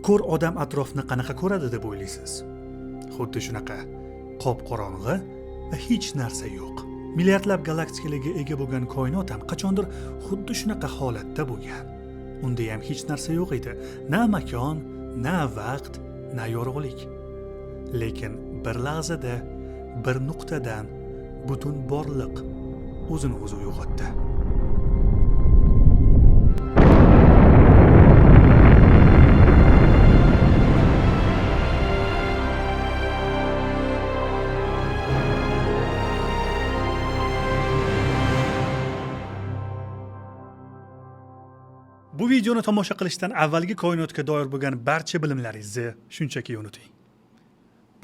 Ko'r odam atrofni qanaqa ko'radi deb o'ylaysiz? Xuddi shunaqa qop-qorong'i va hech narsa yo'q. Milliardlab galaktikalarga ega bo'lgan koinot ham qachondir xuddi shunaqa holatda bo'lgan. Unda ham hech narsa yo'q edi. Na makon, na vaqt, na yorug'lik. Lekin bir lahzada, bir nuqtadan butun borliq o'zini o'zi uyg'otdi. Bu videoni tomosha qilishdan avvalgi koinotga doir bo'lgan barcha bilimlaringizni shunchaki unuting.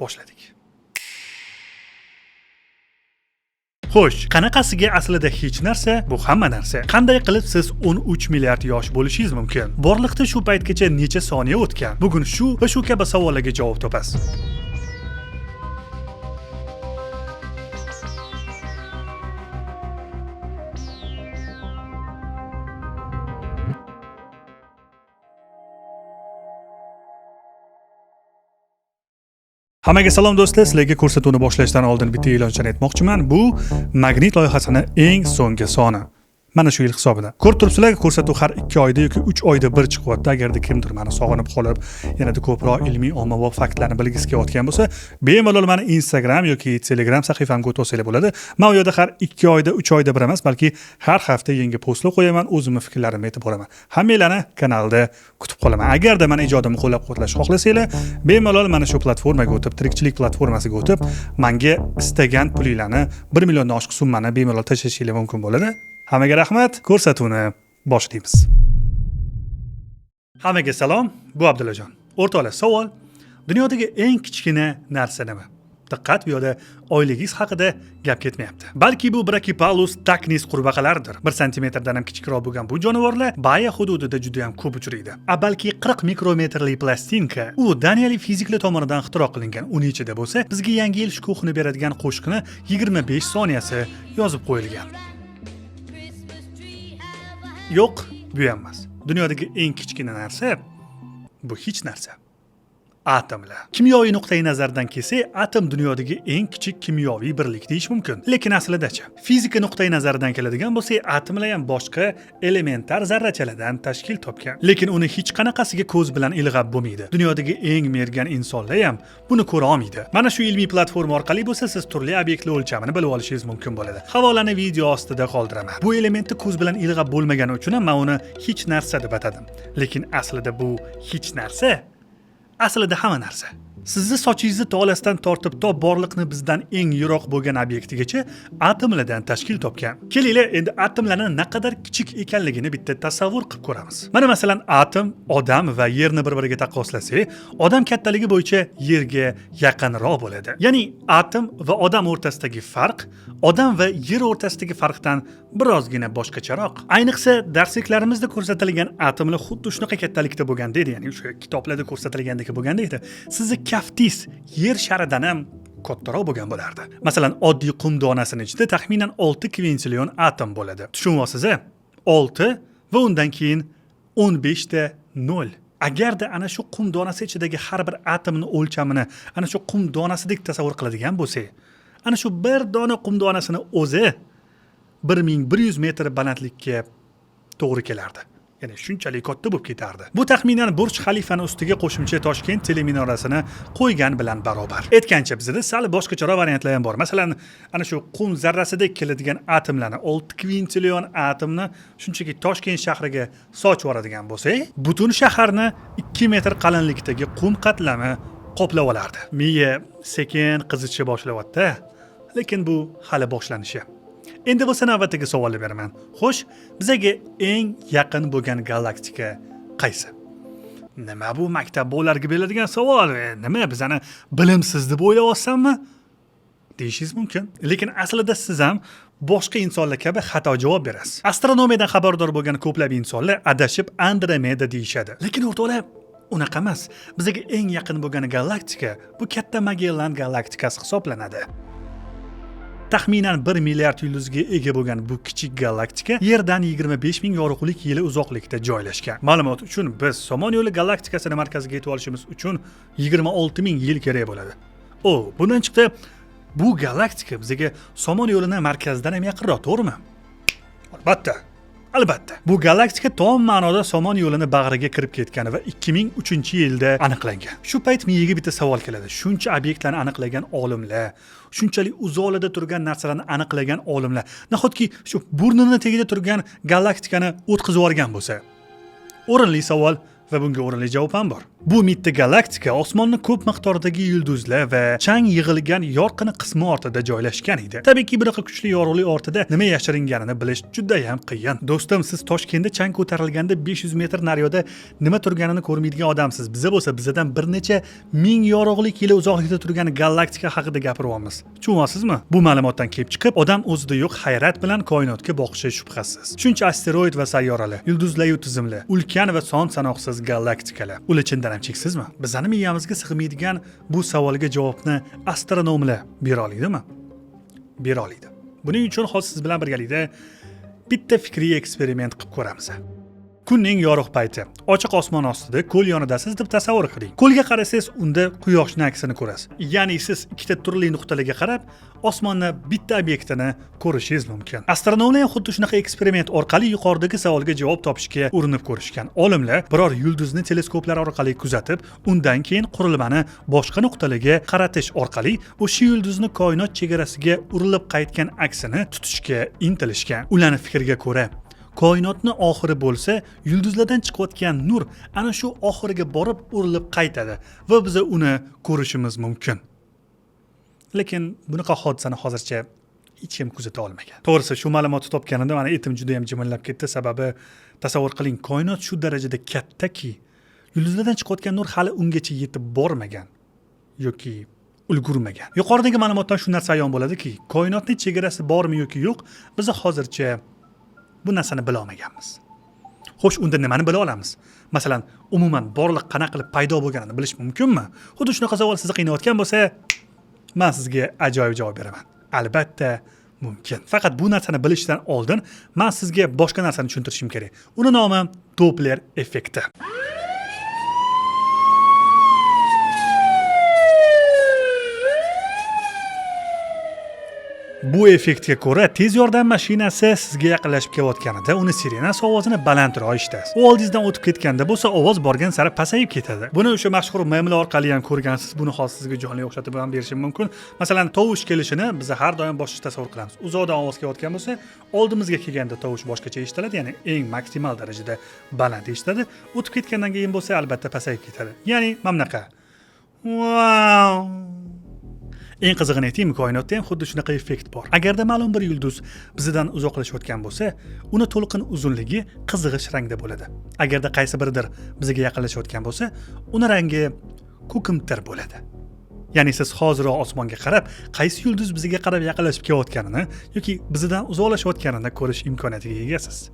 Boshladik. Xo'sh, qanaqasiga aslida hech narsa, bu hamma narsa. Qanday qilib siz 13 milliard yosh bo'lishingiz mumkin? Borliqda shu paytgacha necha soniya o'tgan? Bugun shu va shu kabi savollarga javob topasiz. Hammaga salom do'stlar, sizlarga ko'rsatuvni boshlashdan oldin bitta e'lonchani aytmoqchiman. Bu Magnit loyihasini eng so'nggi soni. Mana shu yil hisobida. Ko'rib turibsizlar, ko'rsatuv har 2 oyda yoki 3 oyda bir chiqyapti. Agarda kimdir meni sog'inib qolib, yanada ko'proq ilmiy ommabop faktlarni bilgisi kelayotgan bo'lsa, bemalol meni Instagram yoki Telegram sahifamga o'tib bo'ladi. Men u yerda har 2 oyda, 3 oyda bir emas, balki har hafta yangi postlar qo'yaman, o'zimni fikrlarimni aytib boraman. Hammanglarni kanalda kutib qolaman. Agarda meni ijodimni qo'llab-quvvatlashni xohlasanglar, bemalol mana shu platformaga o'tib, tirikchilik platformasiga o'tib, menga istagan pulinglarni 1 milliondan oshiq summani bemalol tashlashinglar mumkin bo'ladi. Hammaga rahmat, ko'rsatuvni boshlaymiz. Hammaga salom, bu Abdullajon. O'rtoqlar, savol: dunyodagi eng kichkina narsa nima? Diqqat, bu yerda oyligingiz haqida gap ketmayapti. Balki bu Brachypalus taknis qurbaqalardir. 1 santimetrdan ham kichikroq bo'lgan bu jonivorlar Baya hududida juda ham ko'p uchraydi. A balki 40 mikrometrli plastinka. U daniyalik fiziklar tomonidan ixtiro qilingan. Uni ichida bo'lsa, bizga yangi yil shukuhini beradigan qo'shiqni 25 soniyasi yozib qo'yilgan. Yo'q, bu ham emas. Dunyodagi eng kichkina narsa bu hech narsa. Atomlar. Kimyoviy nuqtai nazardan kelsak, atom dunyodagi eng kichik kimyoviy birlik deyish mumkin. Lekin aslidachi, fizika nuqtai nazaridan keladigan bo'lsak, atomlar ham boshqa elementar zarrachalardan tashkil topgan. Lekin uni hech qanaqasiga ko'z bilan ilg'ab bo'lmaydi. Dunyodagi eng mergan insonlar ham buni ko'ra olmaydi. Mana shu ilmiy platforma orqali bo'lsa, siz turli obyektlar o'lchamini bilib olishingiz mumkin bo'ladi. Havolani video ostida qoldiraman. Bu elementni ko'z bilan ilg'ab bo'lmagani uchun ham men uni hech narsa deb atadim. Lekin aslida bu hech narsa aslida hamma narsa. Sizni sochingizni tolasidan tortib to borliqni bizdan eng yiroq bo'lgan obyektigacha atomlardan tashkil topgan. Kelinglar, endi atomlarning naqadar kichik ekanligini bitta tasavvur qilib ko'ramiz. Mana masalan, atom, odam va yerni bir-biriga taqqoslasak, odam kattaligi bo'yicha yerga yaqinroq bo'ladi. Ya'ni atom va odam o'rtasidagi farq odam va yer o'rtasidagi farqdan birozgina boshqacharoq. Ayniqsa darsliklarimizda ko'rsatilgan atomlar xuddi shunaqa kattalikda bo'lganda edi, ya'ni o'sha kitoblarda ko'rsatilgandek bo'lganda edi. Sizni kaftingiz yer sharidan ham kattaroq bo'lgan bo'lardi. Masalan, oddiy qum donasini ichida taxminan 6 kvintillion atom bo'ladi. Tushunyapsiz-a? 6 va undan keyin 15 ta 0. Agarda ana shu qum donasi ichidagi har bir atomni o'lchamini ana shu qum donasidek tasavvur qiladigan bo'lsak, ana shu bir dona qum donasini o'zi 1100 metr balandlikka to'g'ri kelardi. Ya'ni shunchalik katta bo'lib ketardi. Bu taxminan Burj Xalifani ustiga qo'shimcha Toshkent teleminorasini qo'ygan bilan barobar. Aytgancha, bizda sal boshqacharoq variantlar ham bor. Masalan, ana shu qum zarrasidek keladigan atomlarni 6 kvintillion atomni shunchaki Toshkent shahriga sochib yuboradigan bo'lsak, butun shaharni 2 metr qalinlikdagi qum qatlami qoplab olardi. Miya sekin qizishni boshlayapti, lekin bu hali boshlanishi. Endi bo'lsa navbatdagi savolni beraman. Xo'sh, bizaga eng yaqin bo'lgan galaktika qaysi? Nima bu maktab bolalarga beriladigan savol? Nima bizani bilimsiz deb o'ylayapsanmi? Deyishingiz mumkin. Lekin aslida siz ham boshqa insonlar kabi xato javob berasiz. Astronomiyadan xabardor bo'lgan ko'plab insonlar adashib Andromeda deyishadi. Lekin o'rtoqlar, unaqa emas. Bizga eng yaqin bo'lgan galaktika bu katta Magellan galaktikasi hisoblanadi. Taxminan 1 milliard yulduzga ega bo'lgan bu kichik galaktika Yerdan 25 ming yorug'lik yili uzoqlikda joylashgan. Ma'lumot uchun, biz Somon yo'li galaktikasini markaziga yetib olishimiz uchun 26 ming yil kerak bo'ladi. O, bundan chiqdi, bu galaktika bizga Somon yo'lini markazidan ham yaqinroq, to'g'rimi? Albatta. Albatta. Bu galaktika tom ma'noda Somon yo'lini bag'riga kirib ketgan va 2003-yilda aniqlangan. Shu payt miyaga bitta savol keladi. Shuncha obyektlarni aniqlagan olimlar, shunchalik uzoqlarda turgan narsalarni aniqlagan olimlar, nahotki shu burnini tagida turgan galaktikani o'tkazib yuborgan bo'lsa? O'rinli savol va bunga o'rinli javob ham bor. Bu mitti galaktika osmonni ko'p miqdordagi yulduzlar va chang yig'ilgan yorqin qismi ortida joylashgan edi. Tabiiyki, bunaqa kuchli yorug'lik ortida nima yashiringanini bilish juda ham qiyin. Do'stim, siz Toshkentda chang ko'tarilganda 500 metr naryoqda nima turganini ko'rmaydigan odamsiz. Biza bo'lsa bizadan bir necha ming yorug'lik yili uzoqlikda turgan galaktika haqida gapiryapmiz. Tushunyapsizmi? Bu ma'lumotdan kelib chiqib, odam o'zida yo'q hayrat bilan koinotga boqishi shubhasiz. Shuncha asteroid va sayyoralar, yulduzlar-yu tizimlar, ulkan va son sanoqsiz galaktikalar. Ular chindan ham cheksizmi? Bizani miyamizga sig'maydigan bu savolga javobni astronomlar bera oladimi? Bera oladi. Buning uchun hozir siz bilan birgalikda bitta fikriy eksperiment qilib ko'ramiz. Kunning yorug' payti. Ochiq osmon ostida ko'l yonidasiz deb tasavvur qiling. Ko'lga qarasangiz, unda quyoshning aksini ko'rasiz. Ya'ni siz ikkita turli nuqtalarga qarab, osmonni bitta obyektini ko'rishingiz mumkin. Astronomlar ham xuddi shunaqa eksperiment orqali yuqoridagi savolga javob topishga urinib ko'rishgan. Olimlar biror yulduzni teleskoplar orqali kuzatib, undan keyin qurilmani boshqa nuqtalarga qaratish orqali o'sha yulduzni koinot chegarasiga urilib qaytgan aksini tutishga intilishgan. Ularning fikriga ko'ra, koinotni oxiri bo'lsa, yulduzlardan chiqayotgan nur ana shu oxiriga borib urilib qaytadi va biz uni ko'rishimiz mumkin. Lekin bunaqa hodisani hozircha hech kim kuzata olmagan. To'g'risi, shu ma'lumotni topganimda mani etim juda ham jimillab ketdi. Sababi tasavvur qiling, koinot shu darajada kattaki, yulduzlardan chiqayotgan nur hali ungacha yetib bormagan yoki ulgurmagan. Yuqoridagi ma'lumotdan shu narsa ayon bo'ladiki, koinotning chegarasi bormi yoki yo'q, biz hozircha bu narsani bila olmaganmiz. Xo'sh, unda nimani bila olamiz? Masalan, umuman borliq qanaqa qilib paydo bo'lganini bilish mumkinmi? Xuddi shunaqa savol sizni qiynayotgan bo'lsa, men sizga ajoyib javob beraman. Albatta mumkin. Faqat bu narsani bilishdan oldin men sizga boshqa narsani tushuntirishim kerak. Uni nomi Doppler effekti. Bu effektga ko'ra, tez yordam mashinasi sizga yaqinlashib kelayotganida uni sirenasi ovozini balandroq eshitasiz. U oldingizdan o'tib ketganda bo'lsa, ovoz borgan sari pasayib ketadi. Buni o'sha mashhur memlar orqali ham ko'rgansiz. Buni hozir sizga jonli o'xshatib ham berishim mumkin. Masalan, tovush kelishini biz har doim boshqacha tasavvur qilamiz. Uzoqdan ovoz kelayotgan bo'lsa, oldimizga kelganda tovush boshqacha eshitiladi, ya'ni eng maksimal darajada baland eshitiladi. O'tib ketgandan keyin bo'lsa, albatta pasayib ketadi. Ya'ni mana bunaqa. Wow! Eng qizig'ini aytaymi, koinotda ham xuddi shunaqa effekt bor. Agarda ma'lum bir yulduz bizdan uzoqlashayotgan bo'lsa, uni to'lqin uzunligi qizg'ish rangda bo'ladi. Agarda qaysi biridir bizga yaqinlashayotgan bo'lsa, uni rangi ko'kimtir bo'ladi. Ya'ni siz hoziroq osmonga qarab, qaysi yulduz bizga qarab yaqinlashib kelayotganini yoki bizdan uzoqlashayotganini ko'rish imkoniyatiga egasiz.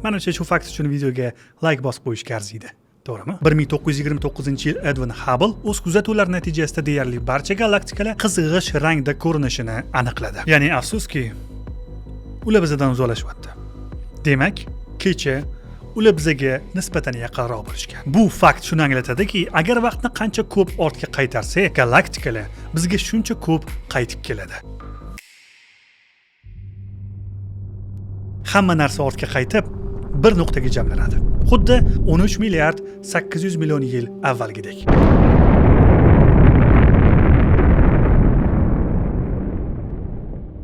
Manimcha, shu fakt uchun videoga like bosib qo'yishga arziydi. To'g'rimi? 1929-yil Edwin Hubble o'z kuzatuvlari natijasida deyarli barcha galaktikalar qizg'ish rangda ko'rinishini aniqladi. Ya'ni afsuski, ular bizdan uzoqlashyapti. Demak, kecha ular bizga nisbatan yaqinroq bo'lishgan. Bu fakt shuni anglatadiki, agar vaqtni qancha ko'p ortga qaytarsak, galaktikalar bizga shuncha ko'p qaytib keladi. Hamma narsa ortga qaytib bir nuqtaga jamlanadi. Xuddi 13 milliard 800 million yil avvalgidek.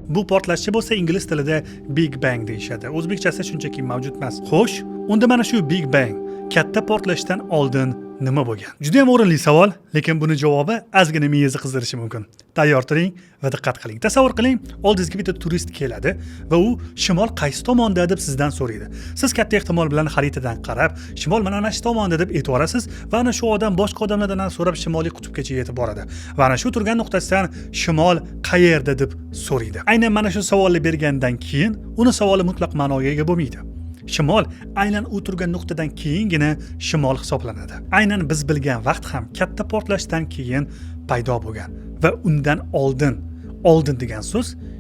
Bu portlashchi bo'lsa ingliz tilida Big Bang deyishadi. O'zbekchasi shunchaki mavjud emas. Xo'sh, unda mana shu Big Bang katta portlashdan oldin nima bo'lgan? Juda ham o'rinli savol, lekin buni javobi ozgina miyangizni qizdirishi mumkin. Tayyor turing va diqqat qiling. Tasavvur qiling, oldingizga bitta turist keladi va u shimol qaysi tomonda deb sizdan so'raydi. Siz katta ehtimol bilan xaritadan qarab, shimol mana shu tomonda deb aytib yuborasiz va ana shu odam boshqa odamlardan ham so'rab shimoliy qutbgacha yetib boradi. Va ana shu turgan nuqtasidan shimol qayerda deb so'raydi. Aynan mana shu savolni bergandan keyin uni savoli mutlaq ma'noga ega bo'lmaydi. Shimol aynan u turgan nuqtadan keyingina shimol hisoblanadi. Aynan biz bilgan vaqt ham katta portlashdan keyin paydo bo'lgan va undan oldin, oldin degan so'z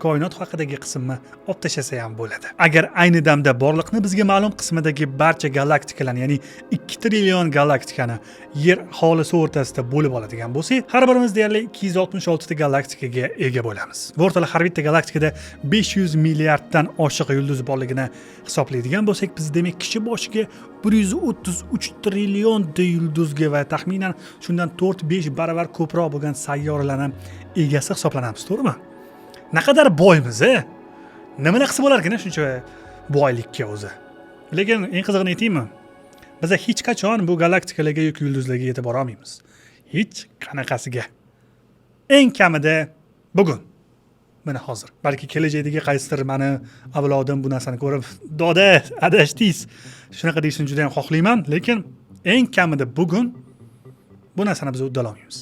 Koinot haqidagi qismni olib tashlasa ham bo'ladi. Agar ayni damda borliqni bizga ma'lum qismidagi barcha galaktikalarni, ya'ni 2 trillion galaktikani Yer aholisi o'rtasida bo'lib oladigan bo'lsak, har birimiz deyarli 266 ta galaktikaga ega bo'lamiz. Bu o'rtada har bitta galaktikada 500 milliarddan oshiq yulduz borligini hisoblaydigan bo'lsak, biz demak kishi boshiga 133 trillion yulduzga va taxminan shundan 4-5 baravar ko'proq bo'lgan sayyoralarni egasi hisoblanamiz, to'g'rimi? Naqadar boymiz, e? Nimalar qilsa bo'larkan shuncha boylikka o'zi? Lekin eng qizig'ini aytaymi? Biz hech qachon bu galaktikalarga yoki yulduzlarga yetib bora olmaymiz. Hech qanaqasiga. Eng kamida bugun. Mana hozir. Balki kelajakdagi qaysidir mani avlodim bu narsani ko'rib, "Doda, adashdingiz." Shunaqa deyishini juda ham xohlayman, lekin eng kamida bugun bu narsani biz uddalolmaymiz.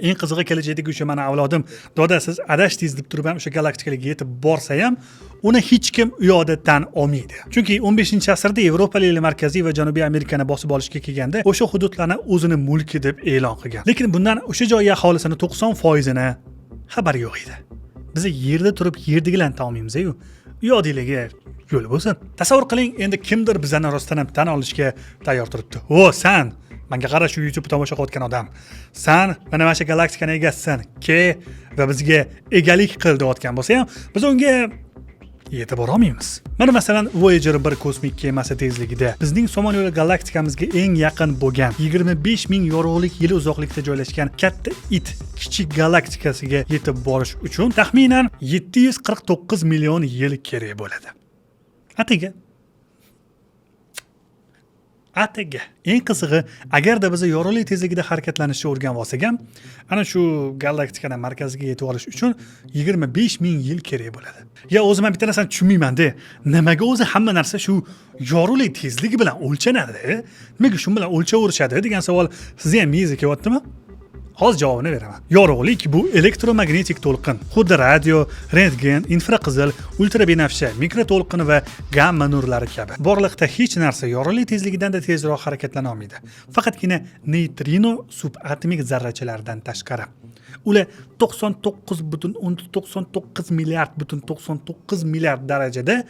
Eng qizig'i, kelajakdagi o'sha mani avlodim, "Doda, siz adashdingiz" deb turib ham o'sha galaktikalarga yetib borsa ham, uni hech kim u yoqda tan olmaydi. Chunki 15-asrda yevropaliklar Markaziy va Janubiy Amerikani bosib olishga kelganda, o'sha hududlarni o'zini mulki deb e'lon qilgan. Lekin bundan o'sha joy aholisini 90%ini xabari yo'q edi. Biz yerda turib yerdagilarni tan olmaymiz-ku. U yoqdagilarga yo'l bo'lsin. Tasavvur qiling, endi kimdir bizani rostdan ham tan olishga tayyor turibdi. "O, san, manga qara, shu YouTube tomosha qilayotgan odam. San mana shu galaktikani egasisan. Ke va bizga egalik qil" deyotgan bo'lsa ham, biz unga yetib borolmaymiz. Mana masalan, Voyager 1 kosmik kemasi tezligida bizning Somon yo'li galaktikamizga eng yaqin bo'lgan 25 ming yorug'lik yili uzoqlikda joylashgan Katta It kichik galaktikasiga yetib borish uchun taxminan 749 million yil kerak bo'ladi. Atigi atigi. Eng qizig'i, agarda biz yorug'lik tezligida harakatlanishni o'rganib olsak ham, ana shu galaktikani markaziga yetib olish uchun 25 ming yil kerak bo'ladi. Ya o'zim ham bitta narsani tushunmayman-da. Nimaga o'zi hamma narsa shu yorug'lik tezligi bilan o'lchanadi? Nimaga shu bilan o'lchaverishadi degan savol sizni ham miyangizga kelyaptimi? Hozir javobini beraman. Yorug'lik bu elektromagnetik to'lqin. Xuddi radio, rentgen, infraqizil, ultrabinafsha, mikroto'lqin va gamma nurlari kabi. Borliqda hech narsa yorug'lik tezligidan-da tezroq harakatlana olmaydi. Faqatgina neytrino subatomik zarrachalardan tashqari. Ular 99,99 milliard butun 99 milliard darajada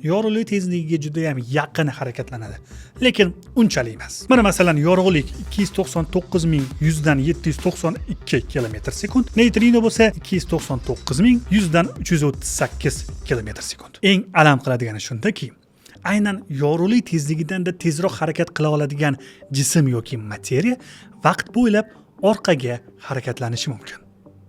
yorug'lik tezligiga juda ham yaqin harakatlanadi. Lekin unchalik emas. Mana masalan, yorug'lik 299 ming yuzdan 792 kilometr sekund, neytrino bo'lsa 299 ming yuzdan 338 kilometr sekund. Eng alam qiladigani shundaki, aynan yorug'lik tezligidan-da tezroq harakat qila oladigan jism yoki materiya vaqt bo'ylab orqaga harakatlanishi mumkin.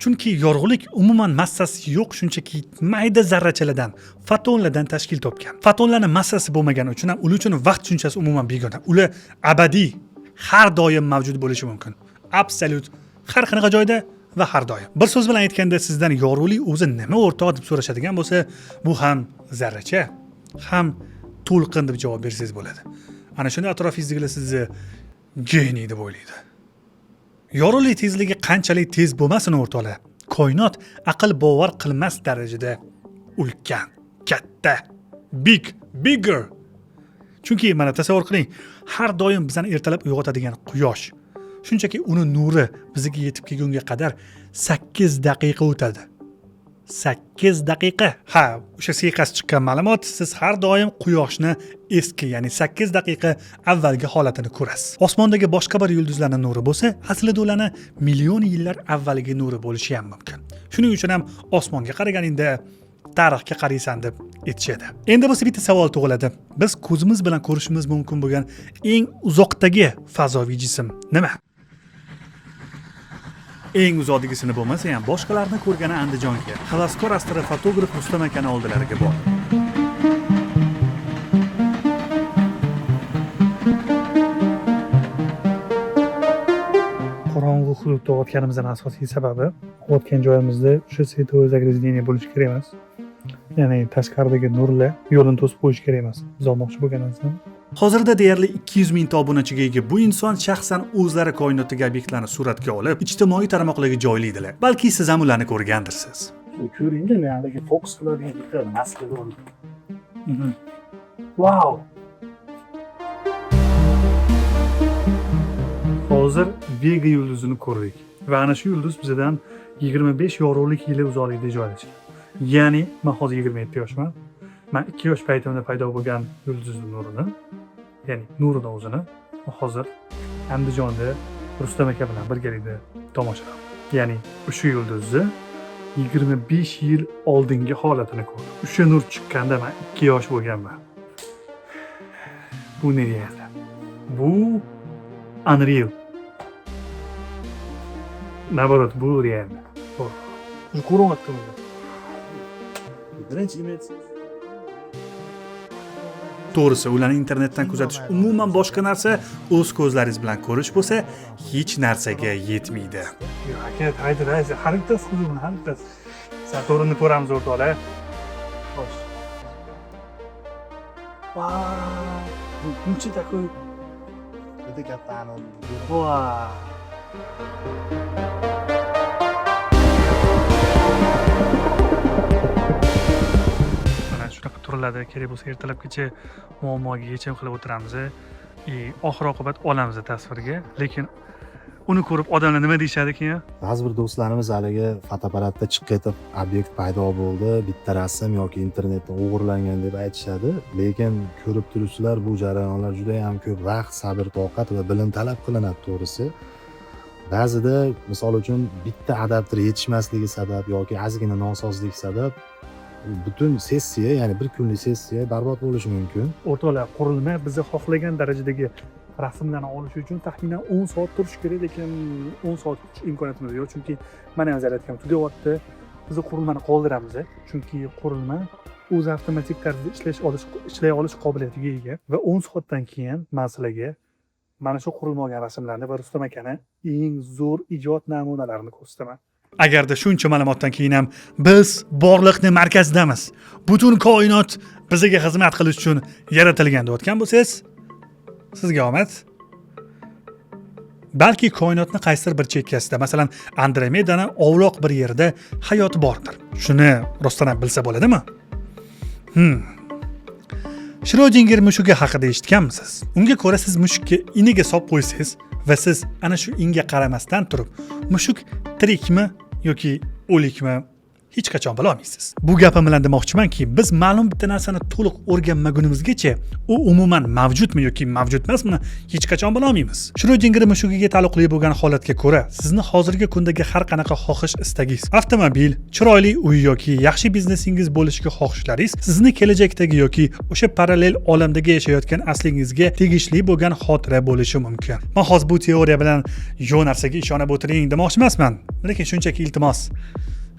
Chunki yorug'lik umuman massasi yo'q, shunchaki mayda zarrachalardan, fotonlardan tashkil topgan. Fotonlarning massasi bo'lmagani uchun ham ular uchun vaqt tushunchasi umuman begona. Ular abadiy, har doim mavjud bo'lishi mumkin. Absolyut har qanaqa joyda va har doim. Bir so'z bilan aytganda, sizdan yorug'lik o'zi nima, o'rtoq, deb so'rashadigan bo'lsa, bu ham zarracha, ham to'lqin deb javob bersangiz bo'ladi. Ana shunda atrofingizdagilar sizni geniy deb o'ylaydi. Yorug'lik tezligi qanchalik tez bo'lmasin, o'rtoqlar, koinot aql bovar qilmas darajada ulkan, katta, big, bigger. Chunki mana tasavvur qiling, har doim bizani ertalab uyg'otadigan quyosh, shunchaki uni nuri bizga yetib kelgunga qadar 8 daqiqa o'tadi. 8 daqiqa. Ha, o'sha siyqasi chiqqan ma'lumot, siz har doim quyoshni eski, ya'ni 8 daqiqa avvalgi holatini ko'rasiz. Osmondagi boshqa bir yulduzlarning nuri bo'lsa, aslida ularni million yillar avvalgi nuri bo'lishi ham mumkin. Shuning uchun ham osmonga qaraganingda tarixga qaraysan deb aytishadi. Endi bo'lsa bitta savol tug'iladi. Biz ko'zimiz bilan ko'rishimiz mumkin bo'lgan eng uzoqdagi fazoviy jism nima? Eng uzoqdagisini bo'lmasa ham, boshqalarni ko'rgani Andijonga, havaskor astrofotograf Rustam akani oldilariga bordim. Qorong'u hududda o'tganimizdan asosiy sababi, o'tgan joyimizda o'sha световое загрязнение bo'lishi kerak emas. Ya'ni tashqaridagi nurlar yo'lini to'sib qo'yishi kerak emas. Biz olmoqchi bo'lgan narsani. Hozirda deyarli 200 mingta obunachiga ega bu inson shaxsan o'zlari koinotdagi obyektlarni suratga olib, ijtimoiy tarmoqlarga joylaydilar. Balki siz ham ularni ko'rgandirsiz. Ko'ringda, men haligi fokus qiladigan bitta maska bor. Vau! Hozir Vega yulduzini ko'rdik va ana shu yulduz bizdan 25 yorug'lik yili uzoqlikda joylashgan. Ya'ni man hozir 27 yoshman. Man 2 yosh paytimda paydo bo'lgan yulduzni nurini, ya'ni nurini o'zini hozir Andijonda Rustam aka bilan birgalikda tomosha qildim. Ya'ni o'sha yulduzni 25 yil oldingi holatini ko'rdim. O'sha nur chiqqanda man 2 yosh bo'lganman. Bu нереально. Bu unreal. Наоборот, bu реально. Уже ko'ryapti uni. Birinchi image. To'g'risi, ularni internetdan kuzatish umuman boshqa narsa, o'z ko'zlaringiz bilan ko'rish bo'lsa, hech narsaga yetmaydi. Yo'q, aka, haydi, haydi, har bittasi qiziq buni, har bittasi. Saturnni ko'ramiz, o'rtoqlar. Xo'sh. Vau, bu buncha такой. Juda katta anavi. Vau. Mana shunaqa turiladi, kerak bo'lsa ertalabgacha muammoga yechim qilib o'tiramiz. И oxir oqibat olamiz tasvirga, lekin uni ko'rib odamlar nima deyishadi keyin? Ba'zi bir do'stlarimiz haligi fotoapparatda chiqib ketib, obyekt paydo bo'ldi, bitta rasm yoki internetdan o'g'irlangan deb aytishadi. Lekin ko'rib turibsizlar, bu jarayonlar juda ham ko'p vaqt, sabr, toqat va bilim talab qilinadi to'g'risi. Ba'zida misol uchun bitta adapter yetishmasligi sabab yoki ozgina nosozlik sabab butun sessiya, ya'ni bir kunlik sessiya barbod bo'lishi mumkin. O'rtoqlar, qurilma bizni xohlagan darajadagi rasmlarni olish uchun taxminan 10 soat turish kerak, lekin 10 soat kutish imkoniyatimiz yo'q, chunki mana ham zaryadkam tugayapti. Biz qurilmani qoldiramiz, chunki qurilma o'zi avtomatik tarzda ishlay olish qobiliyatiga ega va 10 soatdan keyin man sizlarga mana shu qurilma olgan rasmlarni va Rustam akani eng zo'r ijod namunalarini ko'rsataman. Agarda shuncha ma'lumotdan keyin ham biz borliqni markazidamiz, butun koinot bizga xizmat qilish uchun yaratilgan deyotgan bo'lsangiz, sizga omad. Balki koinotni qaysidir bir chekkasida, masalan, Andromedani ovloq bir yerda hayot bordir. Shuni rostdan ham bilsa bo'ladimi? Shrodinger mushugi haqida eshitganmisiz? Unga ko'ra siz mushukka iniga solib qo'ysangiz va siz ana shu inga qaramasdan turib, mushuk tirikmi yoki o'likmi hech qachon bila olmaysiz. Bu gapim bilan demoqchimanki, biz ma'lum bitta narsani to'liq o'rganmagunimizgacha u umuman mavjudmi yoki mavjud emasmi hech qachon bila olmaymiz. Shrodinger mushugiga taalluqli bo'lgan holatga ko'ra, sizni hozirgi kundagi har qanaqa xohish istagingiz, avtomobil, chiroyli uy yoki yaxshi biznesingiz bo'lishiga xohishlaringiz sizni kelajakdagi yoki o'sha parallel olamdagi yashayotgan aslingizga tegishli bo'lgan xotira bo'lishi mumkin. Men hozir bu teoriya bilan yo'q narsaga ishonib o'tiring demoqchi emasman, lekin shunchaki iltimos,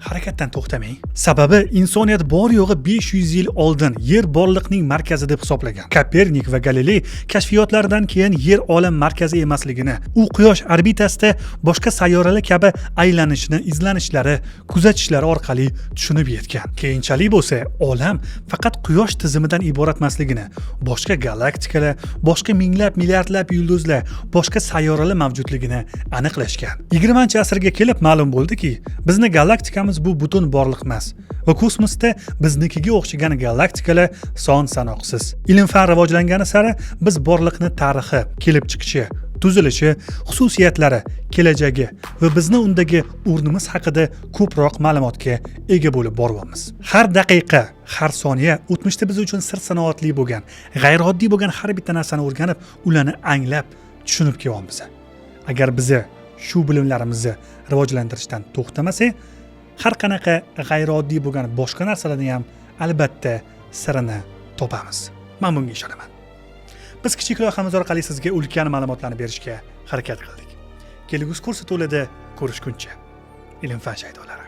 harakatdan to'xtamang. Sababi insoniyat bor yo'g'i 500 yil oldin yer borliqning markazi deb hisoblagan. Kopernik va Galiley kashfiyotlaridan keyin yer olam markazi emasligini, u quyosh orbitasida boshqa sayyoralar kabi aylanishini izlanishlari, kuzatishlari orqali tushunib yetgan. Keyinchalik bo'lsa olam faqat quyosh tizimidan iborat emasligini, boshqa galaktikalar, boshqa minglab milliardlab yulduzlar, boshqa sayyoralar mavjudligini aniqlashgan. 20-asrga kelib ma'lum bo'ldiki, bizni galaktikamiz bu butun borliq emas va kosmosda biznikiga o'xshagan galaktikalar son sanoqsiz. Ilm-fan rivojlangani sari biz borliqni tarixi, kelib chiqishi, tuzilishi, xususiyatlari, kelajagi va bizni undagi o'rnimiz haqida ko'proq ma'lumotga ega bo'lib boryapmiz. Har daqiqa, har soniya o'tmishda biz uchun sir sanoatli bo'lgan, g'ayrioddiy bo'lgan har bitta narsani o'rganib, ularni anglab, tushunib kelyapmiz. Agar bizni shu bilimlarimizni rivojlantirishdan to'xtamasak, har qanaqa g'ayrioddiy bo'lgan boshqa narsalarni ham albatta sirini topamiz. Men bunga ishonaman. Biz kichik loyihamiz orqali sizga ulkan ma'lumotlarni berishga harakat qildik. Kelgusi ko'rsatuvlarda ko'rishguncha, ilm-fan shaydolari.